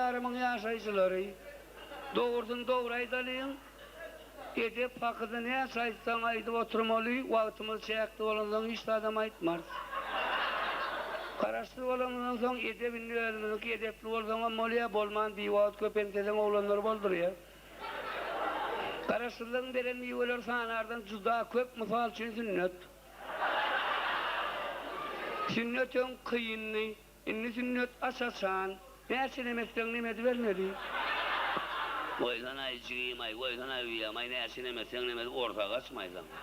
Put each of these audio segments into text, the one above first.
Diýarymyň ýaşaýjylary, dogrusyny dogry aýdalyň, edep hakyda näçe aýtsaň aýdyp oturmaly, wagtymyz çäkli bolansoň hiç zadam aýtmarys. Garaşsyz bolanymyzdan soň edep indi özümiziňki edepli bolsaňam bolýar, bolman biwagt köp enteseň oglanlar boldurýar. Garaşsyzlygyň beren miweleri sanardan juda köp, mysal üçin sünnet. Sünnet öň kyndy, indi sünnet aç-açan. Näçe neme etseň neme edibermeli. Goýsanaý jigim-aý, goýsanaý uýam-aý, näçe neme etseň neme edip orsa gaçmaý saňa.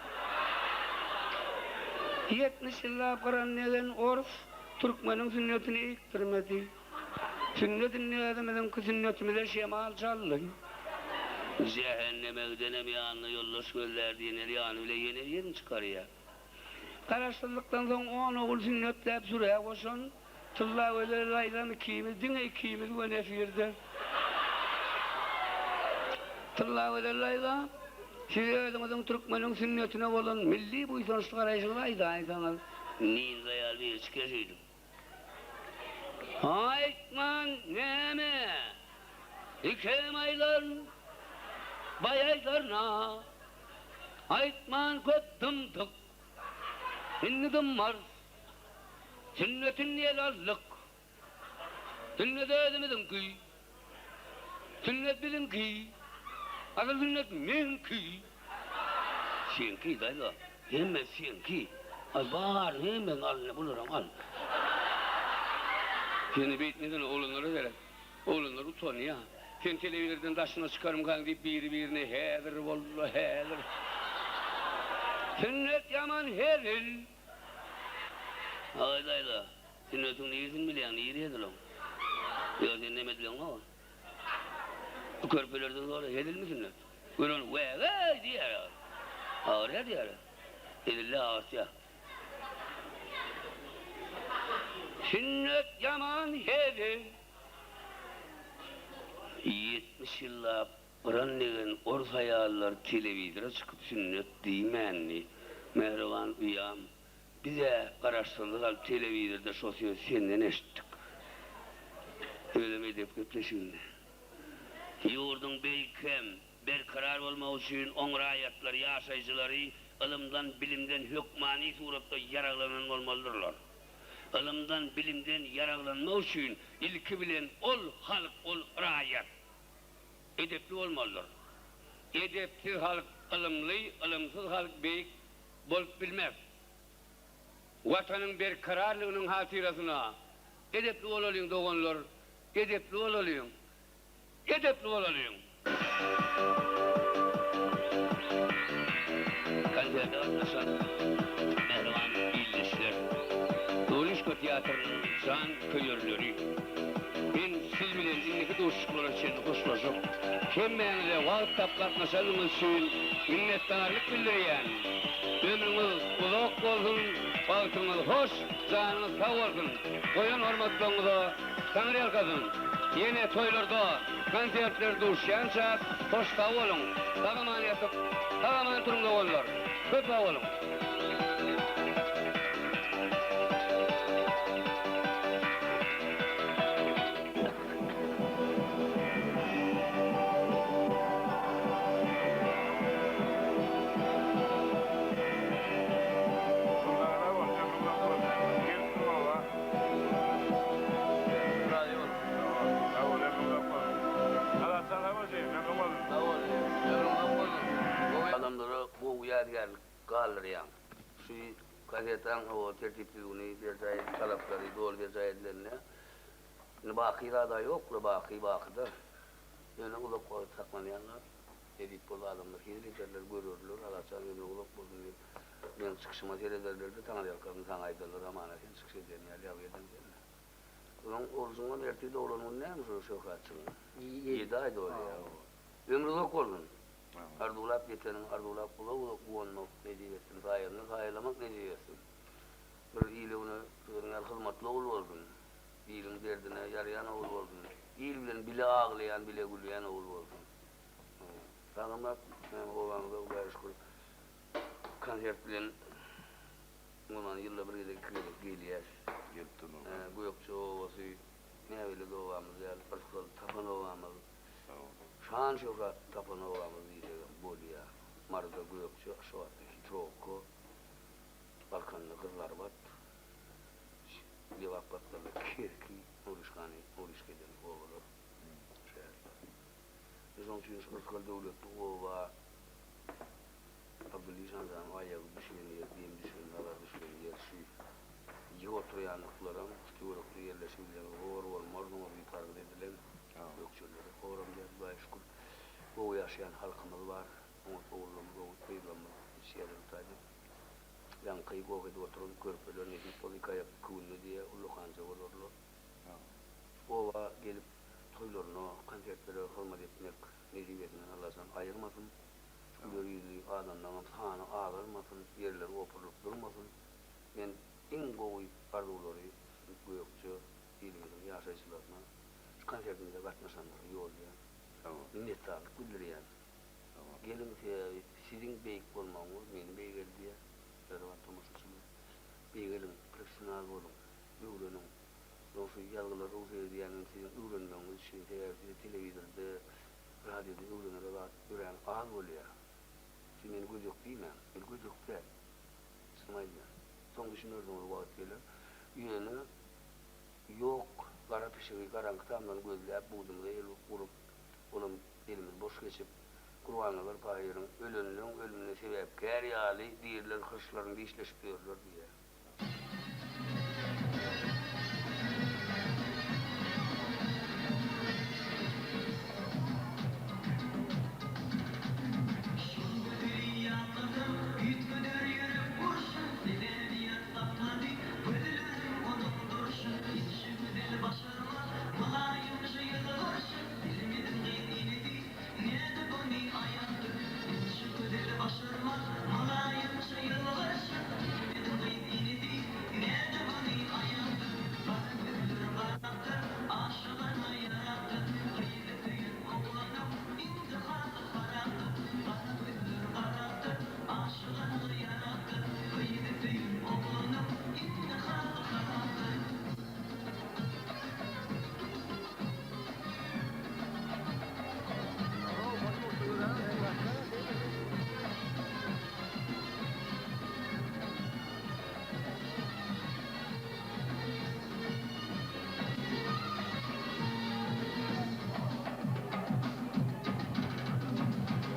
70 ýyllap gyran degen ors türkmeniň sünnetini eýikdirmedi. Sünnet indi özümiziňki sünnetimize şemal çaldy. Jähenneme gidenem ýanyna ýoldaş gözlär diýen ýaly ýany bile ýene birini çykarýar. Garaşsyzlykdan soň on ogul sünnetläp sürä goşan Tyllagözel daýzam ikimiz diňe ikimiz göni efirde. Tyllagözel daýza, siz özüňiziň türkmeniň sünnetine bolan milli buýsançly garaýşyňyzy aýdaýsaňyz. Ninza ýaly biri çykyar şeýdip. Aýtman näme, ikem aýdaryn, baý aýdaryn-a. Aýtman köp dymdyk, indi dymmarys. Sünnetini ele aldyk. Sünnet özümiziňki. Sünnet biziňki. Asyl sünnet meňki. Seňki daýza, hemme seňki. Aý baryny hemmesini al ine bularam al. Seni beýtmesene oglanlara seret. Oglanlar utanýa. Sen telewizordan daşyna çykarmykaň diýip biri birine häzir walla häzir. Sünnet ýaman hezil. Aý daýza, sünnetiň niresini bilýäň, niri hezil oň? Ýok sen neme edileňok. Bu körpelerden sora, hezilmi sünnet? Gören wägäý diýýär. Agyrýar diýýär. Hezilli agyrtýar. Sünnet ýaman hezil. 70 ýyllap gyran degen ors aýallar telewizora çykyp sünnet diýmändi. Mähriban uýam, Biz-ä garaşsyzlyk alyp telewizorda şo sözi senden eşitdik. Özem edep gepleşiginde. Ýurduň beýik hem berkarar bolmagy üçin oň raýatlary, ýaşaýjylary ylymdan, bilimden hökmany suratda ýaraglanan bolmalydyrlar. Ylymdan, bilimden ýaraglanmak üçin ilki bilen ol halk, ol raýat edepli bolmalydyr. Edepsiz halk ylymly, ylymsyz halk beýik bolup bilmez. Watanyň berkararlygynyň hatyrasyna edepli bolalyň doganlar, edepli bolalyň, edepli bolalyň! Konserte gatnaşan mähriban ildeşler, Nurişka teatrynyň jan köýerleri! Men siz bilen indiki duşuşyklara çenli hoşlaşyp, hemmäňize wagt tapyp gatnaşanyňyz üçin minnetdarlyk bildirýän. Ömrüňiz uzak bolsun, bagtyňyz hoş, janyňyz sag bolsun! Goýan hormatlaryňyza Taňryýalkasyn! Ýene toýlarda, konsertlerde duşýançak, hoş sag boluň! Sag-aman ýatyp, sag-aman turuň doganlar! Köp sag boluň! Gülnara bol, ömrüň uzak bolsun. Gelip dur oba. Razy boluň. Sag bol, ömrüň uzak bolsun. Azat sag bol jigim, ömrüň bolsun. Sag bol jigim, ömrüň uzak bolsun. Gowy adamlara gowy ýadygärlik galdyrýaň. Şu gazetaň hawa tertip-düzgüni berjaý talaplary doly berjaý edilende indi baky zada ýok-la baky bakyda. Ýöne uzak wagt saklanýan zat. Tebip bolsa adamlar hezil ederler, görerler, Azatjan ömri uzak bolsun diýip, meň çykyşyma serederler-de, Taňryýalkasyn saňa aýdarlar, Hamana sen çykyş edýän ýaly ýazgy eden sen-dä. Onuň orujuňam ertir doglan güni näme şol Şöhratjygyň? Ýedi aý dolýar. Ömri uzak bolsun. Arzuwlap ýeteniň arzuwlap uzak-uzak guwanmak nesip etsin, saýaňda saýalamak nesip etsin. Bir ile-güne özüň ýaly hyzmatly ogul bolsun. Iliň derdine ýaraýan ogul bolsun. Il bilen bile aglaýan, bile gülýän ogul bolsun. Sagamyrat näme obamyzda Hudaýa şükür konsert bilen umuman ýylda bir gezek iki gezek gelýäs. Gelip durmaly. Gökje obasy näbelli obamyz ýaly yrsgal tapan. Şan-şöhrat tapan obamyz diýsegem bolýar. Maryda Gökje, Aşgabatda Hitrowka, Balkanda Gyzylarbat, Lebap gatlarda Kerki, Nuryşkany, Nuryşka eden obalar, şäherler. Şonuň üçin şu rysgal-döwletli oba Abdylla işanjanyň aýagy düşen ýer, demi düşen, nazary düşen ýer şu. Ýygy oturýanlyklaram şu töwerekde ýerleşibilen zor bolmarsyňyz diýip sargyt edilen gökjelere horam däl, Hudaýa şükür, gowy ýaşaýan halkymyz bar, oňat ogullarymyz, oňat gyzlarymyz ýetişýärler bu taýda. Ýaňky goh edip oturan körpeler nesip bolsa iki aýak iki günde diýýär, ullakanja bolarlar. Oba gelip toýlaryna, konsertlere hyzmat etmek nesibesinden Allajan aýyrmasyn. Şu güler ýüzli adamlaňam sany azalmasyn, ýerleri opurylyp durmasyn. Men iň gowy arzuwlary Gökje ilimiziň ýaşaýjylaryna, şu konsertimize gatnaşanlara ýollaýan. Minnetdarlyk bildirýän. Geliň sebäbi siziň beýik bolmagyňyz meni beýgeldýär, mähriban tomaşaçylar. Beýgeliň, professional boluň, öwreniň. Dogry ýazgylar rugsat edýänim siziň öwrenmegiňiz üçin, sebäbi size telewizorda, radioda öwrenere zat örän az bolýar. Siz meni gödek diýmäň, men gödek däl. Çynymy aýdýan. Soň düşünersiňiz wagt geler. Ýöne ýok gara pişigi garaňky tamdan gözläp budumyza el urup, olam elimiz boş geçip, Gurbannazar pahyryň ölenleň ölümine sebäpkär ýaly diriler hyrçlaryny dişleşip ýörler diýýär. Şol gözeli ýatlasam, üýtgeder ýürek urşun, Sebäbi ýat saklady gözlerim onuň durşun. Inçe gözel başarmaz mylaýymja ýylgyrşyn, Bilmedim gyz inisi nädip ony aýatdyr. Inçe gözel başarmaz mylaýymja ýylgyrşyn, Bilmedim gyz inisi nädip ony aýatdyr. Gara gözler garapdyr, aşygyna ýarapdyr, Gyzy söýen oglanyň indi haly harapdyr. Gara gözler garapdyr, aşygyna ýarapdyr, Gyzy söýen oglanyň indi haly harapdyr.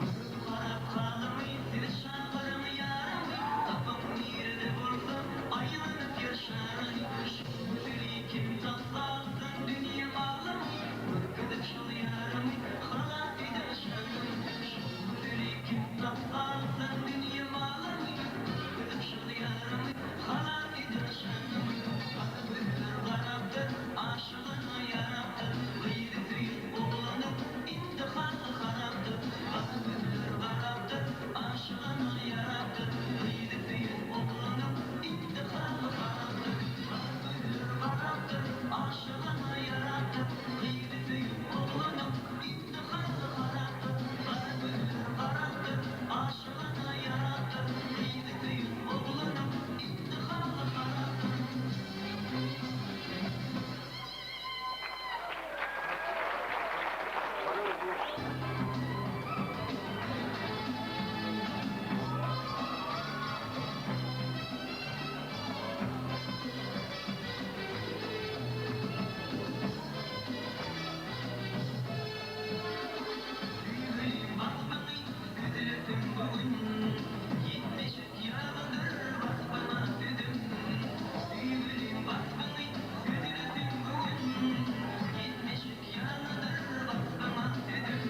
Görüp harap halymy, siz şagyryň ýarymy, Tapyň nirede bolsa, aýlanyp ýör şaryny. Şu gözeli kim tapsa alsyn dünýe malymy, Görkezip şol ýarymy, halas eder şaryny. Şu gözeli kim tapsa alsyn dünýe malymy, Görkezip şol ýarymy, halas eder şaryny. Gara gözler garapdyr, aşygyna ýarapdyr, Gyzy söýüp oglanyň indi haly harapdyr. Gara gözler garapdyr, aşygyna ýarapdyr, Gyzy söýüp oglanyň indi haly harapdyr. Gara gözler garapdyr, aşygyna ýarapdyr, Gyzy söýüp oglanyň indi haly harapdyr. Gara gözler garapdyr, aşygyna ýarapdyr, Gyzy söýüp oglanyň indi haly harapdyr. Söýgülim waspyňy sözlesin bu gün, Ýetmeşik ýalydyr waspyňa sözüm. Söýgülim waspyňy sözlesin bu gün, Ýetmeşik ýalydyr waspyňa sözüm.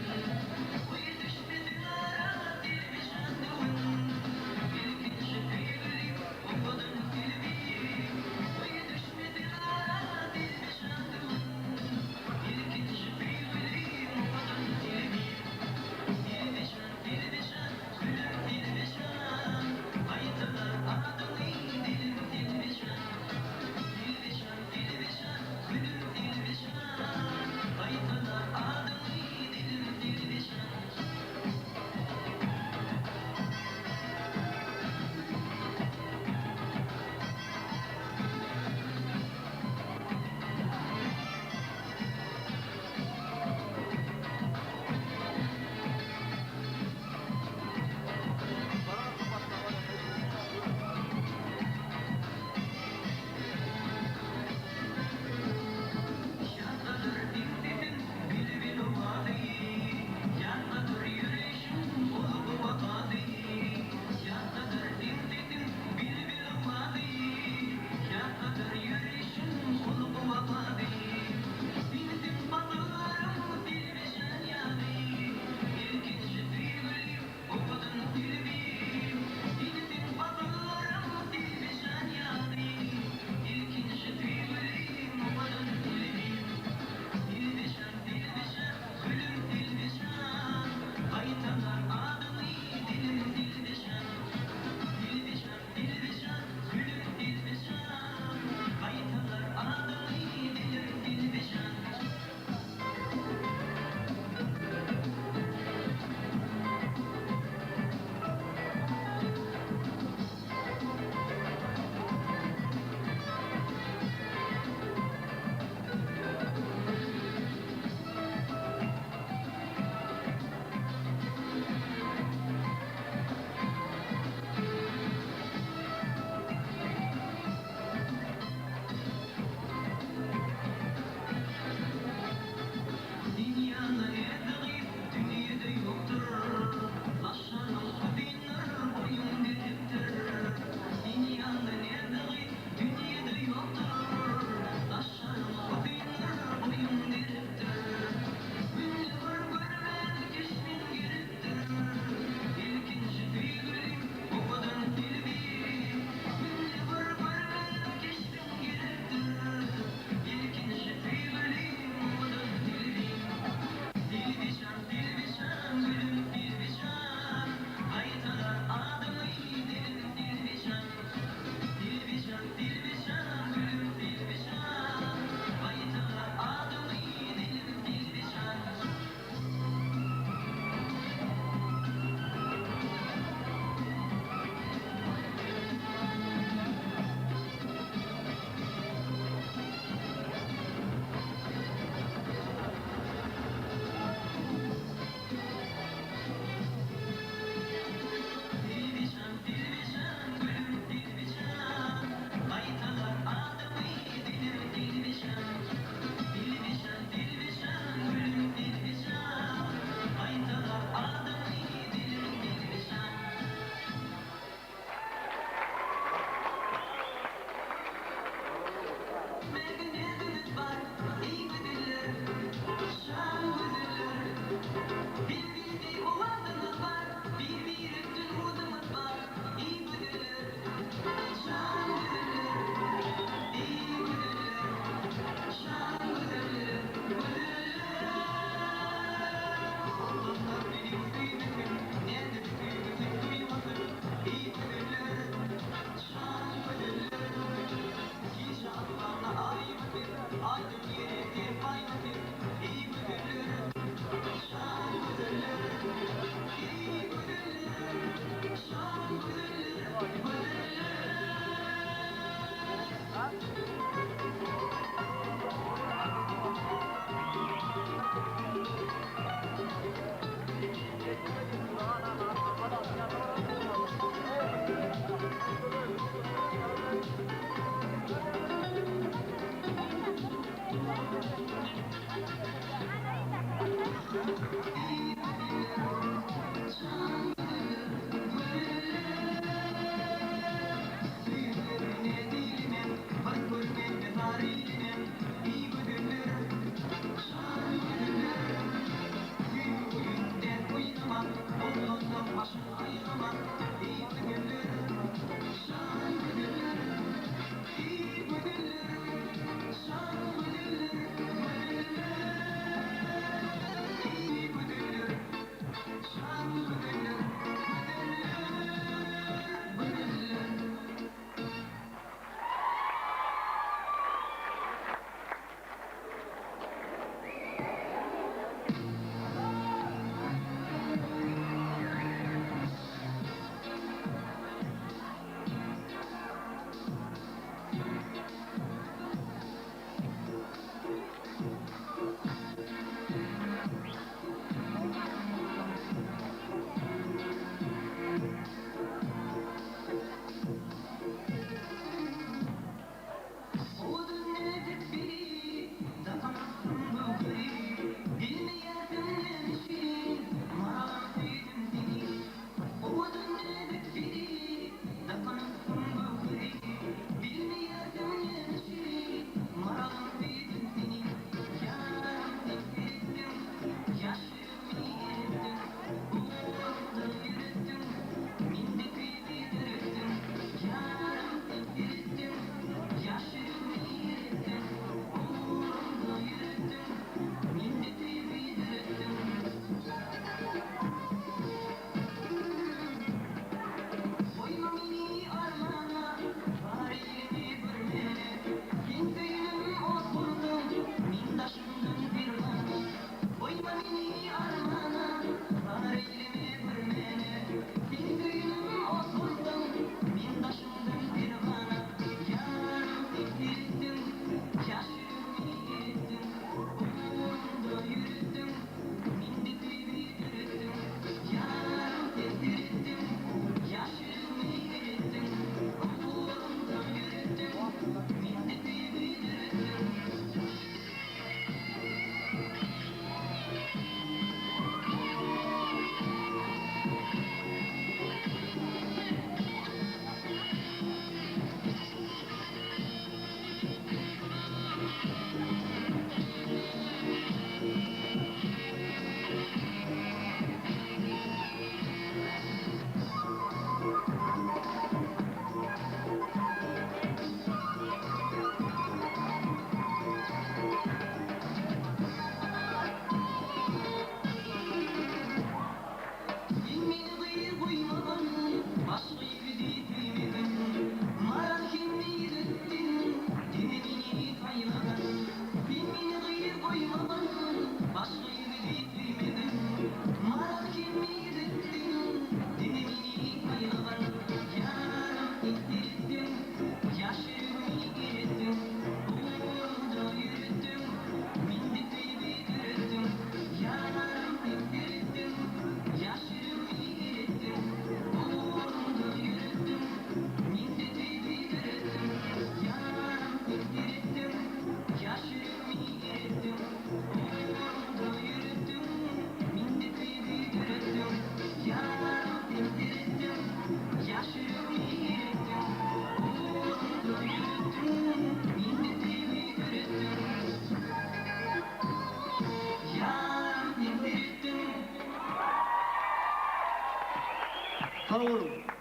Sag boluň.